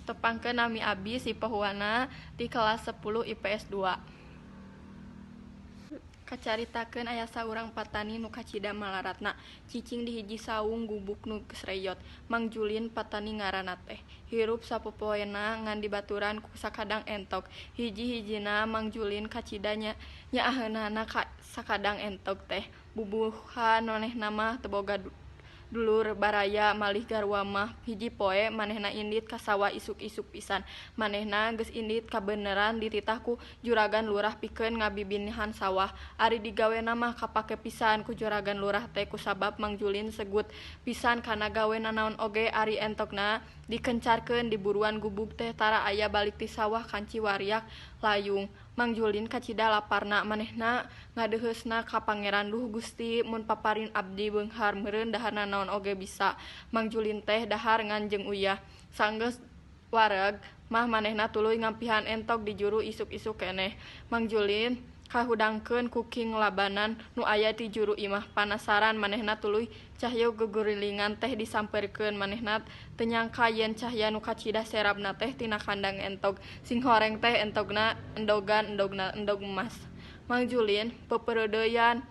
Tepangkeun, nami abi Sipa Huana ti kelas 10 IPS 2. Kacaritakeun aya saurang patani nu kacida malaratna, cicing di hiji saung gubuk nu geus reyot. Mang Julin patani ngaranna teh. Hirup sapopoena ngan dibaturan ku sakadang entog. Hiji-hijina Mang Julin kacida nyaaheunana ka sakadang entog teh. Bubuhan manehna mah teu boga dulur baraya, malih garwa mah. Hiji poe manehna indit ka sawah isuk-isuk pisan. Manehna geus indit kabeneran dititah ku juragan lurah pikeun ngabibinihan sawah. Ari digawena mah kapake pisan ku juragan lurah teh kusabab Mang Julin segut pisan kana gawe nanaon oge. Ari entogna dikencarkeun di buruan gubuk teh tara aya balik ti sawah kanci wariak layung. Mang Julin kacida laparna. Manehna ngadeuheusna ka Pangeran, "Duh Gusti, mun paparin abdi beunghar meureun dahar nanaon oge bisa." Mang Julin teh dahar ngan jeung uyah. Sanggeus wareg mah manehna tuluy ngampihan entog di juru isuk-isuk keneh. Mang Julin kahudangkeun ku kinglabanan nu aya di juru imah. Panasaran manehna tuluy cahya gugurilingan teh disampeurkeun. Manehna teu nyangka yen cahya nu kacida serabna teh tina kandang entog. Singhoreng teh entogna endogan endogna endog emas. Mang Julin peupeureudeyan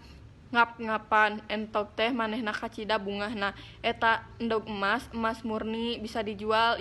ngap-ngapan entog teh manehna kacida bungahna. "Eta endog emas, emas murni, bisa dijual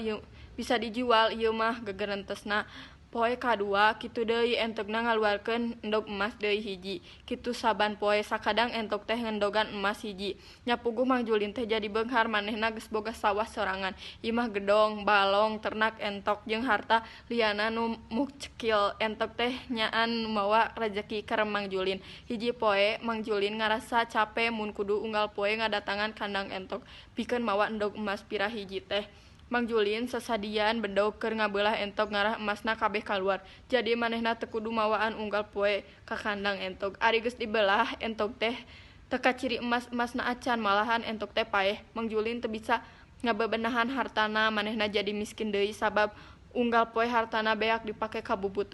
ieu mah," gegerentesna. Poe kadua kitu deui, entogna ngaluarkeun endog emas deui hiji. Kitu saban poe sakadang entog teh ngendogan emas hiji. Nya puguh Mang Julin teh jadi beunghar. Manehna geus boga sawah sorangan, imah gedong, balong, ternak entok jeung harta lianna nu mukcekil. Entog teh nyaan mawa rejeki keur Mang Julin. Hiji poe Mang Julin ngarasa cape mun kudu unggal poe ngadatangan kandang entog pikeun mawa endog emas pira hiji teh. Mang Julin sasadian bedog keur ngabeulah entog ngarah emasna kabeh kaluar. Jadi manehna teu kudu mawaan unggal poe ka kandang entog. Ari geus dibelah entog teh teu kaciri emas-emasna acan, malahan entog teh paeh. Mang Julin teu bisa ngabebenahan hartana. Manehna jadi miskin deui sabab unggal poe hartana beak dipake ka bubutuhan.